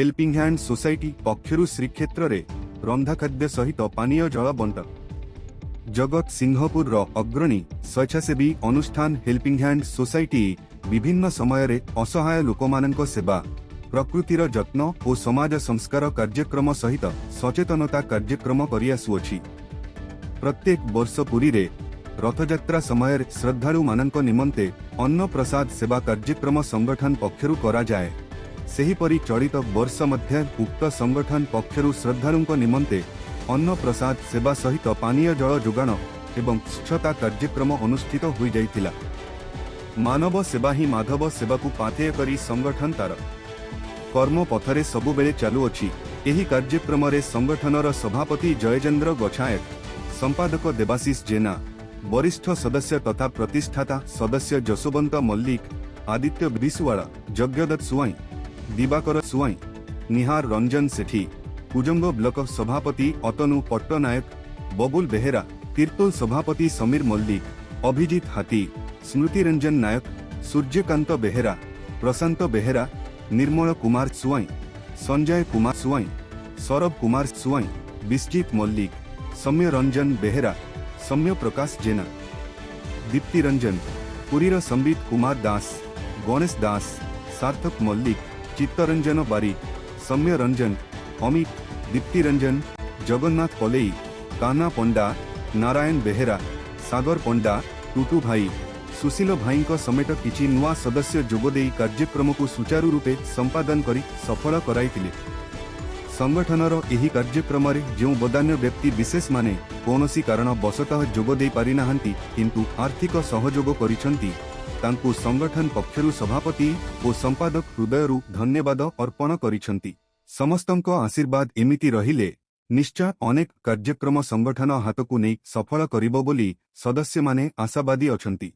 Helping hand society ପକ୍ଷରୁ ଶ୍ରୀକ୍ଷେତ୍ରରେ ରନ୍ଧାଖାଦ୍ୟ ସହିତ ପାନୀୟ ଜଳ ବଣ୍ଟନ। ଜଗତସିଂହପୁରର ଅଗ୍ରଣୀ ସ୍ୱେଚ୍ଛାସେବୀ ଅନୁଷ୍ଠାନ ହେଲ୍ପିଂ ହ୍ୟାଣ୍ଡ ସୋସାଇଟି ବିଭିନ୍ନ ସମୟରେ ଅସହାୟ ଲୋକମାନଙ୍କ ସେବା, ପ୍ରକୃତିର ଯତ୍ନ ଓ ସମାଜ ସଂସ୍କାର କାର୍ଯ୍ୟକ୍ରମ ସହିତ ସଚେତନତା କାର୍ଯ୍ୟକ୍ରମ କରିଆସୁଅଛି। ପ୍ରତ୍ୟେକ ବର୍ଷ ପୁରୀରେ ରଥଯାତ୍ରା ସମୟରେ ଶ୍ରଦ୍ଧାଳୁମାନଙ୍କ ନିମନ୍ତେ ଅନ୍ନପ୍ରସାଦ ସେବା କାର୍ଯ୍ୟକ୍ରମ ସଂଗଠନ ପକ୍ଷରୁ କରାଯାଏ। ସେହିପରି ଚଳିତ ବର୍ଷ ମଧ୍ୟ ଉକ୍ତ ସଂଗଠନ ପକ୍ଷରୁ ଶ୍ରଦ୍ଧାଳୁଙ୍କ ନିମନ୍ତେ ଅନ୍ନପ୍ରସାଦ ସେବା ସହିତ ପାନୀୟ ଜଳ ଯୋଗାଣ ଏବଂ ସ୍ୱଚ୍ଛତା କାର୍ଯ୍ୟକ୍ରମ ଅନୁଷ୍ଠିତ ହୋଇଯାଇଥିଲା। ମାନବ ସେବା ହିଁ ମାଧବ ସେବାକୁ ପାଥେୟ କରି ସଂଗଠନ ତାର କର୍ମ ପଥରେ ସବୁବେଳେ ଚାଲୁଅଛି। ଏହି କାର୍ଯ୍ୟକ୍ରମରେ ସଂଗଠନର ସଭାପତି ଜୟଚନ୍ଦ୍ର ଗଛାୟତ, ସମ୍ପାଦକ ଦେବାଶିଷ ଜେନା, ବରିଷ୍ଠ ସଦସ୍ୟ ତଥା ପ୍ରତିଷ୍ଠାତା ସଦସ୍ୟ ଯଶୋବନ୍ତ ମଲ୍ଲିକ, ଆଦିତ୍ୟ ବିଶୁଆଳ, ଯଜ୍ଞଦତ୍ତ ସୁଆଇଁ, ଦିବାକର ସୁଆଇଁ, ନିହାର ରଞ୍ଜନ ସେଠୀ, କୁଜଙ୍ଗ ବ୍ଲକ ସଭାପତି ଅତନୁ ପଟ୍ଟନାୟକ, ବବୁଲ ବେହେରା, ତିର୍ତ୍ତୋଲ ସଭାପତି ସମୀର ମଲ୍ଲିକ, ଅଭିଜିତ ହାତୀ, ସ୍ମୃତିରଞ୍ଜନ ନାୟକ, ସୂର୍ଯ୍ୟକାନ୍ତ ବେହେରା, ପ୍ରଶାନ୍ତ ବେହେରା, ନିର୍ମଳ କୁମାର ସୁଆଇଁ, ସଞ୍ଜୟ କୁମାର ସୁଆଇଁ, ସୌରଭ କୁମାର ସୁଆଇଁ, ବିଶ୍ୱଜିତ ମଲ୍ଲିକ, ସୌମ୍ୟ ରଞ୍ଜନ ବେହେରା, ସୌମ୍ୟ ପ୍ରକାଶ ଜେନା, ଦୀପ୍ତି ରଞ୍ଜନ, ପୁରୀର ସମ୍ବିତ କୁମାର ଦାସ, ଗଣେଶ ଦାସ, ସାର୍ଥକ ମଲ୍ଲିକ, ଚିତ୍ତରଞ୍ଜନ ବାରିକ, ସୌମ୍ୟ ରଞ୍ଜନ, ଅମିତ, ଦୀପ୍ତି ରଞ୍ଜନ, ଜଗନ୍ନାଥ ପଲେଇ, କାହ୍ନା ପଣ୍ଡା, ନାରାୟଣ ବେହେରା, ସାଗର ପଣ୍ଡା, ଟୁଟୁ ଭାଇ, ସୁଶୀଲ ଭାଇଙ୍କ ସମେତ କିଛି ନୂଆ ସଦସ୍ୟ ଯୋଗଦେଇ କାର୍ଯ୍ୟକ୍ରମକୁ ସୁଚାରୁ ରୂପେ ସମ୍ପାଦନ କରି ସଫଳ କରାଇଥିଲେ। ସଂଗଠନର ଏହି କାର୍ଯ୍ୟକ୍ରମରେ ଯେଉଁ ବଦାନ୍ୟ ବ୍ୟକ୍ତି ବିଶେଷମାନେ କୌଣସି କାରଣ ବଶତଃ ଯୋଗ ଦେଇପାରିନାହାନ୍ତି, କିନ୍ତୁ ଆର୍ଥିକ ସହଯୋଗ କରିଛନ୍ତି, ତାଙ୍କୁ ସଂଗଠନ ପକ୍ଷରୁ ସଭାପତି ଓ ସମ୍ପାଦକ ହୃଦୟରୁ ଧନ୍ୟବାଦ ଅର୍ପଣ କରିଛନ୍ତି। ସମସ୍ତଙ୍କ ଆଶୀର୍ବାଦ ଏମିତି ରହିଲେ ନିଶ୍ଚୟ ଅନେକ କାର୍ଯ୍ୟକ୍ରମ ସଂଗଠନ ହାତକୁ ନେଇ ସଫଳ କରିବ ବୋଲି ସଦସ୍ୟମାନେ ଆଶାବାଦୀ ଅଛନ୍ତି।